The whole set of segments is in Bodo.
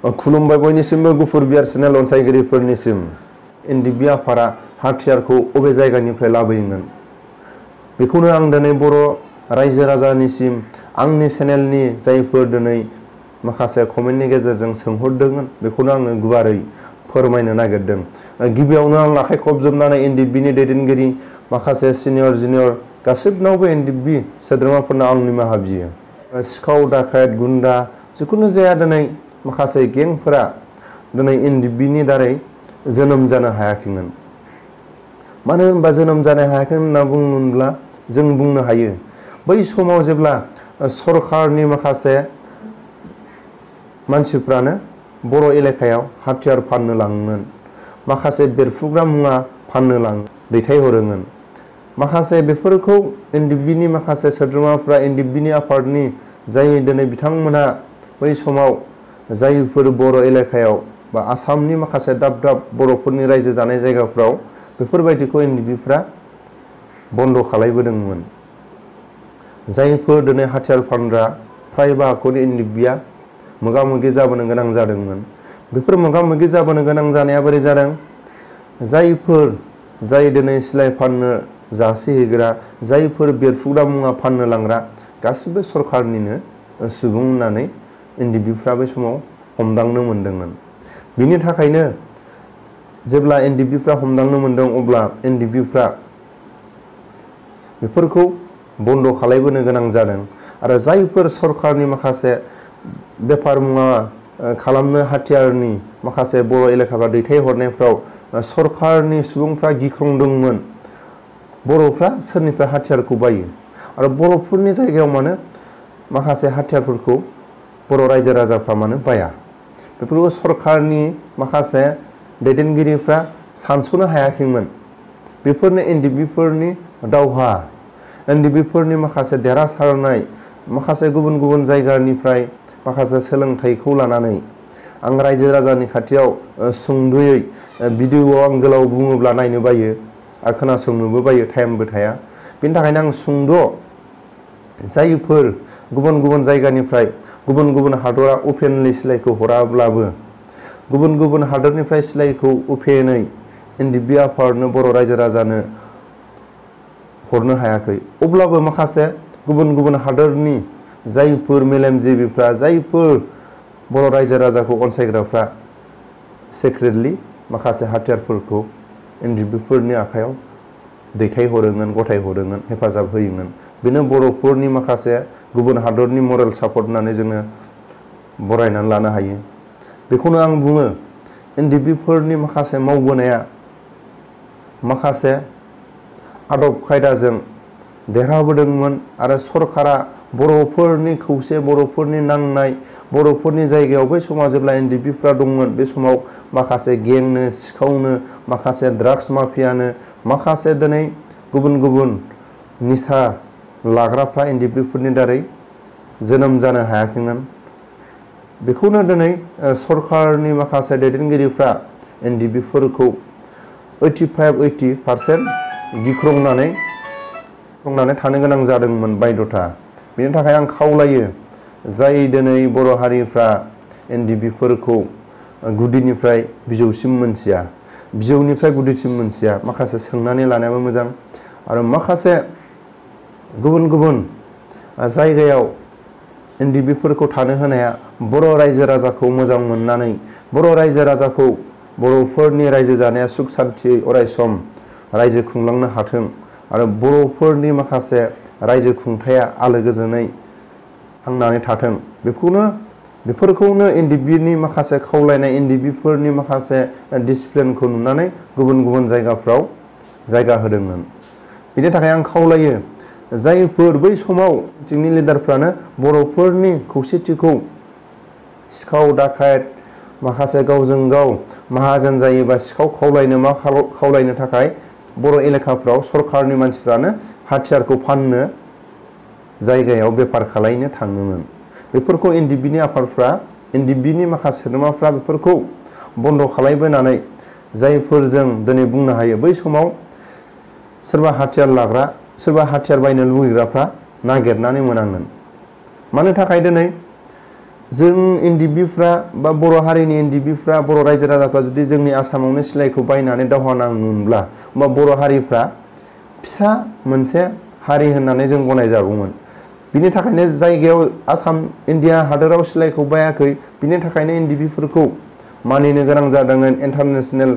खुलुमबाय बयनिसिमबो गुफुर बियार चेनेल अनसायगिरिफोरनिसिम एनडिबि आफादा हाथियारखौ अबे जायगानिफ्राय लाबोयोमोन बेखौनो आं दिनै बर' रायजो राजानिसिम आंनि चेनेलनि जायफोर दिनै माखासे कमेन्टनि गेजेरजों सोंहरदोंमोन बेखौनो आङो गुवारै फोरमायनो नागिरदों। गिबियावनो आं आखाइ खबजोबनानै एनडिबिनि दैदेनगिरि माखासे सिनियर जुनियर गासिबनावबो एनडिबि सोद्रोमाफोरनो आं निमाहा बियो। सिखाव डाकायत गुन्डा जिखुनु जाया दिनै माखासे गेंफोरा दिनै एनडिबिनि दारै जोनोम जानो हायाखैमोन। मानो होनबा जोनोम जानो हायाखै होनना बुङोब्ला जों बुंनो हायो बै समाव जेब्ला सरकारनि माखासे मानसिफ्रानो बर' एलेकायाव हाथियार फाननो लाङोमोन, माखासे बेरफ्रुग्रा मुवा फाननो दैथायहरोमोन। माखासे बेफोरखौ एनडिबिनि माखासे सोद्रोमाफ्रा एनडिबिनि आफादनि जाय दिनै बिथांमोना बै समाव जायफोर बर' एलेकायाव बा आसामनि माखासे दाब दाब बर'फोरनि रायजो जानाय जायगाफ्राव बेफोरबायदिखौ एनडिबिफ्रा बन्द खालायबोदोंमोन। जायफोर दिनै हाथियार फानग्रा फ्राय बाहागोखौनो एनडिबिया मोगा मोगि जाबोनो गोनां जादोंमोन। बेफोर मोगा मोगि जाबोनो गोनां जानाया बोरै जादों? जाय दिनै सिलाइ फाननो जासिहैग्रा, जायफोर बेरफ्रुग्रा मुवा फाननो लांग्रा गासिबो सरकारनिनो सुबुं होननानै एनडिबिफ्रा बै समाव हमदांनो मोनदोंमोन। बिनि थाखायनो जेब्ला एनडिबिफ्रा हमदांनो मोनदों अब्ला एनडिबिफ्रा बेफोरखौ बन्द खालायबोनो गोनां जादों। आरो जायफोर सरकारनि माखासे बेफार मुवा खालामनो हाथियारनि माखासे बर' एलेकाफ्रा दैथायहरनायफ्राव सरकारनि सुबुंफ्रा गिख्रंदोंमोन बर'फ्रा सोरनिफ्राय हाथियारखौ बायो आरो बर'फोरनि जायगायाव मानो माखासे हाथियारफोरखौ बर' रायजो राजाफ्रा मानो बाया। बेफोरखौ सरकारनि माखासे दैदेनगिरिफ्रा सानस'नो हायाखैमोन। बेफोरनो एनडिबिफोरनि दावहा, एनडिबिफोरनि माखासे देरहासारनाय, माखासे गुबुन गुबुन जायगानिफ्राय माखासे सोलोंथाइखौ लानानै आं रायजो राजानि खाथियाव सुंद'यै भिडिअ'आव आं गोलाव बुङोब्ला नायनो बायो आरो खोनासंनोबो बायो, टाइमबो थाया। बेनि थाखायनो आं सुंद' जायफोर गुबुन गुबुन जायगानिफ्राय गुबुन गुबुन हादरा अपेनलि सिलाइखौ हराब्लाबो गुबुन गुबुन हादरनिफ्राय सिलाइखौ अपेनै एनडिबि आफादनो बर' रायजो राजानो हरनो हायाखै। अब्लाबो माखासे गुबुन गुबुन हादरनि जायफोर मेलेमजिबिफ्रा, जायफोर बर' रायजो राजाखौ अनसायग्राफ्रा सिक्रेटलि माखासे हाथियारफोरखौ एनडिबिफोरनि आखायाव दैथायहरोमोन, गथायहरोमोन, हेफाजाब होयोमोन। बेनो बर'फोरनि माखासे गुबुन हादरनि मरेल सापर्ट होननानै जोङो बरायनानै लानो हायो। बेखौनो आं बुङो एनडिबिफोरनि माखासे मावबोनाया माखासे आदब खायदाजों देरहाबोदोंमोन आरो सरकारा बर'फोरनि खौसे, बर'फोरनि नांनाय, बर'फोरनि जायगायाव बै समाव जेब्ला एनडिबिफ्रा दंमोन बे समाव माखासे गेंनो, सिखावनो, माखासे ड्राग्स माफियानो, माखासे दिनै गुबुन गुबुन निसा लाग्राफ्रा एनडिबिफोरनि दारै जोनोम जानो हायाखैमोन। बेखौनो दिनै सरकारनि माखासे दैदेनगिरिफ्रा एनडिबिफोरखौ 85-80% गिख्रंनानै थानो गोनां जादोंमोन बायध'था। बेनि थाखाय आं खावलायो जाय दिनै बर' हारिफ्रा एनडिबिफोरखौ गुदिनिफ्राय बिजौसिम मोनथिया, बिजौनिफ्राय गुदिसिम मोनथिया, माखासे सोंनानै लानायाबो मोजां। आरो माखासे गुबुन गुबुन जायगायाव एनडिबिफोरखौ थानो होनाया बर' रायजो राजाखौ मोजां मोननानै, बर' रायजो राजाखौ बर'फोरनि रायजो जानाया सुख सान्थियै अरायसम रायजो खुंलांनो हाथों आरो बर'फोरनि माखासे रायजो खुंथाया आलो गोजोनै थांनानै थाथों। बेफोरखौनो एनडिबिनि माखासे खावलायनाय, एनडिबिफोरनि माखासे डिसिप्लिनखौ नुनानै गुबुन गुबुन जायगाफ्राव जायगा होदोंमोन। बेनि थाखाय आं खावलायो जायफोर बै समाव जोंनि लिडारफ्रानो बर'फोरनि खौसेथिखौ सिखाव डाकायत माखासे गावजों गाव माहाजोन जायोबा सिखाव खावलायनो थाखाय बर' एलेकाफ्राव सरकारनि मानसिफ्रानो हाथियारखौ फाननो जायगायाव बेफार खालायनो थाङोमोन। बेफोरखौ एनडिबिनि आफादफ्रा, एनडिबिनि माखासे सोद्रोमाफ्रा बेफोरखौ बन्द खालायबोनानै जायफोरजों दिनै बुंनो हायो बै समाव सोरबा हाथियार लाग्रा, सोरबा हाथियार बायनो लुगैग्राफ्रा नागिरनानै मोनामोन। मानो थाखाय दिनै जों एनडिबिफ्रा बा बर' हारिनि एनडिबिफ्रा बर' रायजो राजाफ्रा जुदि जोंनि आसामावनो सिलाइखौ बायनानै दावहा नाङोमोनब्ला होमबा बर' हारिफ्रा फिसा मोनसे हारि होननानै जों गनायजागौमोन। बिनि थाखायनो जायगायाव आसाम इन्डिया हादोराव सिलाइखौ बायाखै, बिनि थाखायनो एनडिबिफोरखौ मानिनो गोनां जादोंमोन, इन्टारनेशनेल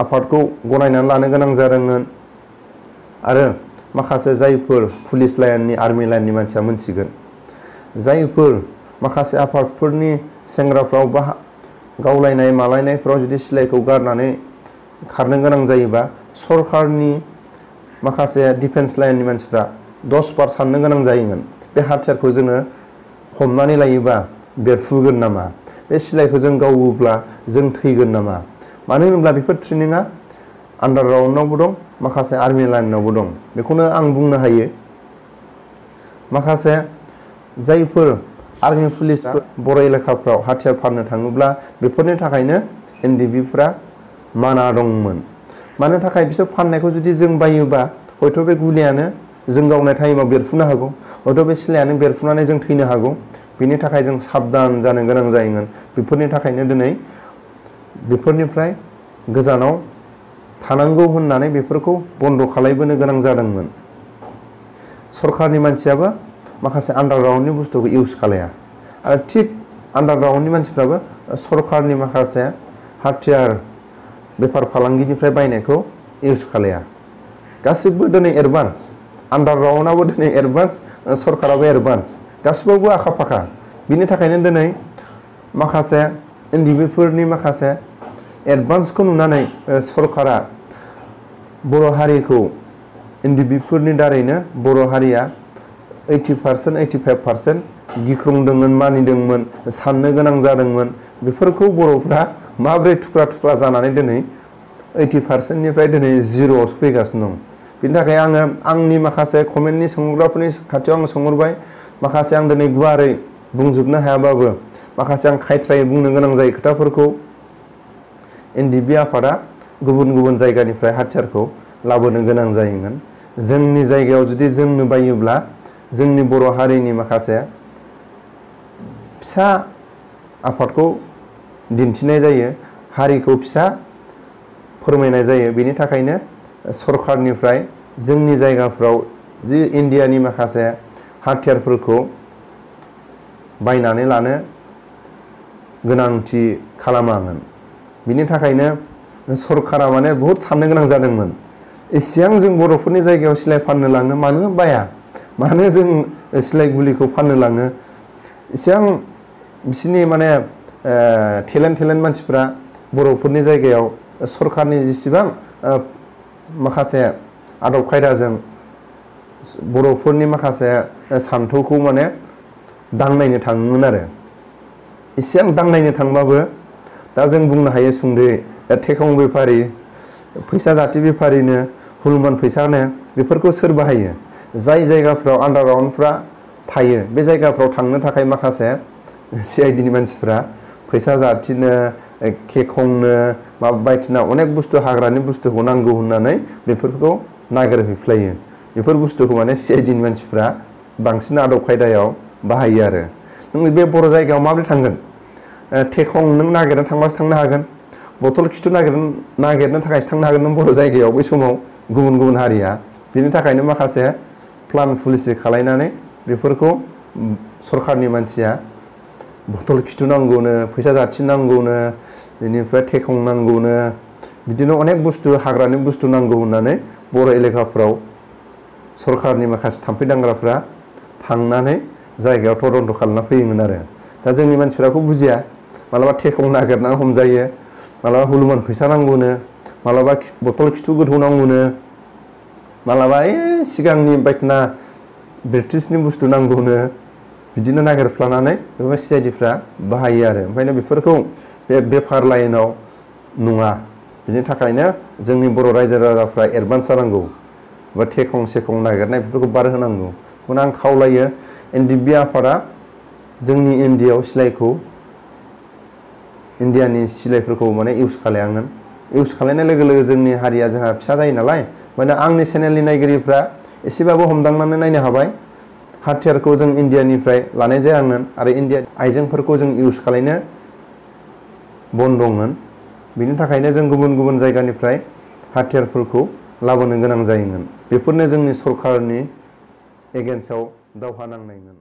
आफादखौ गनायनानै लानो गोनां जादोंमोन। आरो माखासे जायफोर पुलिस लाइननि आर्मि लाइननि मानसिया मोनथिगोन, जायफोर माखासे आफादफोरनि सेंग्राफ्राव बा गावलायनाय मालायनायफ्राव जुदि सिलाइखौ गारनानै खारनो गोनां जायोबा सरकारनि माखासे डिफेन्स लाइननि मानसिफ्रा 10 बार साननो गोनां जायोमोन। बे हाथियारखौ जोङो हमनानै लायोबा बेरफुगोन नामा, बे सिलाइखौ जों गावोब्ला जों थैगोन नामा। मानो होनोब्ला बेफोर ट्रेनिङा आन्डारग्राउन्डआवबो दं, माखासे आर्मि लाइनावबो दं। बेखौनो आं बुंनो हायो, माखासे जायफोर आर्मि पुलिस बर' एलेखाफ्राव हाथियार फाननो थाङोब्ला बेफोरनि थाखायनो एनडिबिफ्रा माना दंमोन। मानो थाखाय बिसोर फाननायखौ जुदि जों बायोबा हयथ' बे गुलियानो जों गावनाय टाइमाव बेरफुनो हागौ, हयथ' बे सिलायानो बेरफुनानै जों थैनो हागौ। बिनि थाखाय जों साबधान जानो गोनां जायोमोन। बेफोरनि थाखायनो दिनै बेफोरनिफ्राय गोजानाव थानांगौ होननानै बेफोरखौ बन्द' खालामबोनो गोनां जादोंमोन। सरकारनि मानसियाबो माखासे आन्डारग्राउन्डनि बुस्थुखौ इउज खालाया आरो थिग आन्डारग्राउन्डनि मानसिफ्राबो सरकारनि माखासे हाथियार बेफार फालांगिनिफ्राय बायनायखौ इउज खालाया। गासिबो दिनै एडभान्स, आन्डारग्राउन्डआबो दिनै एडभान्स, सरकाराबो एडभान्स, गासिबावबो आखा फाखा। बिनि थाखायनो दिनै माखासे एनडिबिफोरनि माखासे एडभान्सखौ नुनानै सरकारा बर' हारिखौ एनडिबिफोरनि दारैनो बर' हारिया 80% 85% गिख्रंदोंमोन, मानिदोंमोन, साननो गोनां जादोंमोन। बेफोरखौ बर'फ्रा माब्रै थुख्रा थुख्रा जानानै दिनै 80%निफ्राय दिनै 0आवसो फैगासिनो दं। बिनि थाखाय आङो आंनि माखासे कमेन्टनि सोंहरग्राफोरनि खाथियाव आं सोंहरबाय, माखासे आं दिनै गुवारै बुंजोबनो हायाबाबो माखासे आं खायथ्रायै बुंनो गोनां जायो खोथाफोरखौ। एनडिबि आफादा गुबुन गुबुन जायगानिफ्राय हाथियारखौ लाबोनो गोनां जायोमोन। जोंनि जायगायाव जुदि जोंनो बायोब्ला जोंनि बर' हारिनि माखासे फिसा आफादखौ दिन्थिनाय जायो, हारिखौ फिसा फोरमायनाय जायो। बेनि थाखायनो सरकारनिफ्राय जोंनि जायगाफ्राव जि इन्डियानि माखासे हाथियारफोरखौ बायनानै लानो गोनांथि खालामामोन। बिनि थाखायनो सरकारा माने बहुद साननो गोनां जादोंमोन। एसेबां जों बर'फोरनि जायगायाव सिलाइ फाननो लाङो, मानो बाया, मानो जों सिलाइ गुलिखौ फाननो लाङो। एसेबां बिसोरनि माने टेलेन्ट मानसिफ्रा बर'फोरनि जायगायाव सरकारनि जेसेबां माखासे आदब खायदाजों बर'फोरनि माखासे सान्थौखौ माने दांनायनो थाङोमोन आरो। एसेबां दांनायनो थांबाबो दा जों बुंनो हायो सुंद'यै, थेखं बेफारि, फैसा जाथि बेफारिनो, हुलुमान फैसानो, बेफोरखौ सोर बाहायो? जाय जायगाफ्राव आन्डारग्राउन्डफ्रा थायो बे जायगाफ्राव थांनो थाखाय माखासे सिआइडिनि मानसिफ्रा फैसा जाथिनो, केखंनो, माबा बायदिसिना अनेक बुस्थु हाग्रानि बुस्थुखौ नांगौ होननानै बेफोरखौ नागिरहैफ्लायो। बेफोर बुस्थुखौ माने सिआइडिनि मानसिफ्रा बांसिन आदब खायदायाव बाहायो आरो। नों बे बर' जायगायाव माबोरै थांगोन? थेखं नों नागिरनो थांबासो थांनो हागोन, बथल खिथु नागिरनो थाखायसो थांनो हागोन नों बर' जायगायाव बै समाव गुबुन गुबुन हारिया। बिनि थाखायनो माखासे प्लान पलिसि खालायनानै बेफोरखौ सरकारनि मानसिया बथल खिथु नांगौनो, फैसा जाथि नांगौनो, बेनिफ्राय थेखं नांगौनो, बिदिनो अनेक बुस्थु हाग्रानि बुस्थु नांगौ होननानै बर' एलेखाफ्राव सरकारनि माखासे थाम्फै दांग्राफ्रा थांनानै जायगायाव तदन्त खालामना फैयोमोन आरो। दा जोंनि मानसिफ्राखौ बुजिया, मालाबा थेखं नागिरनानै हमजायो, मालाबा हुलुमान फैसा नांगौनो, मालाबा बथल खिथु गोथौ नांगौनो, मालाबा सिगांनि बायदिना ब्रिटिशनि बुस्थु नांगौनो, बिदिनो नागिरफ्लानानै बेफोर सिआइडिफ्रा बाहायो आरो। ओंखायनो बेफोरखौ बे बेफार लाइनाव नङा। बिनि थाखायनो जोंनि बर' रायजो राजाफ्रा एडभान्स जानांगौ, बा थेखं सेखं नागिरनाय बेफोरखौ बार होनांगौ। बेखौनो आं खावलायो, एनडिबि आफादा जोंनि इन्डियायाव सिलाइखौ, इन्डियानि सिलाइफोरखौ माने इउज खालायामोन। इउज खालायनाय लोगो लोगो जोंनि हारिया जोंहा फिसा जायो नालाय, माने आंनि चेनेलनि नायगिरिफ्रा एसेबाबो हमदांनानै नायनो हाबाय। हाथियारखौ जों इन्डियानिफ्राय लानाय जायामोन आरो इन्डिया आइजेंफोरखौ जों इउज खालामनो बन्द'मोन। बिनि थाखायनो जों गुबुन गुबुन जायगानिफ्राय हाथियारफोरखौ लाबोनो गोनां जायोमोन। बेफोरनो जोंनि सरकारनि एगेन्स्टआव दावहा नांनायमोन।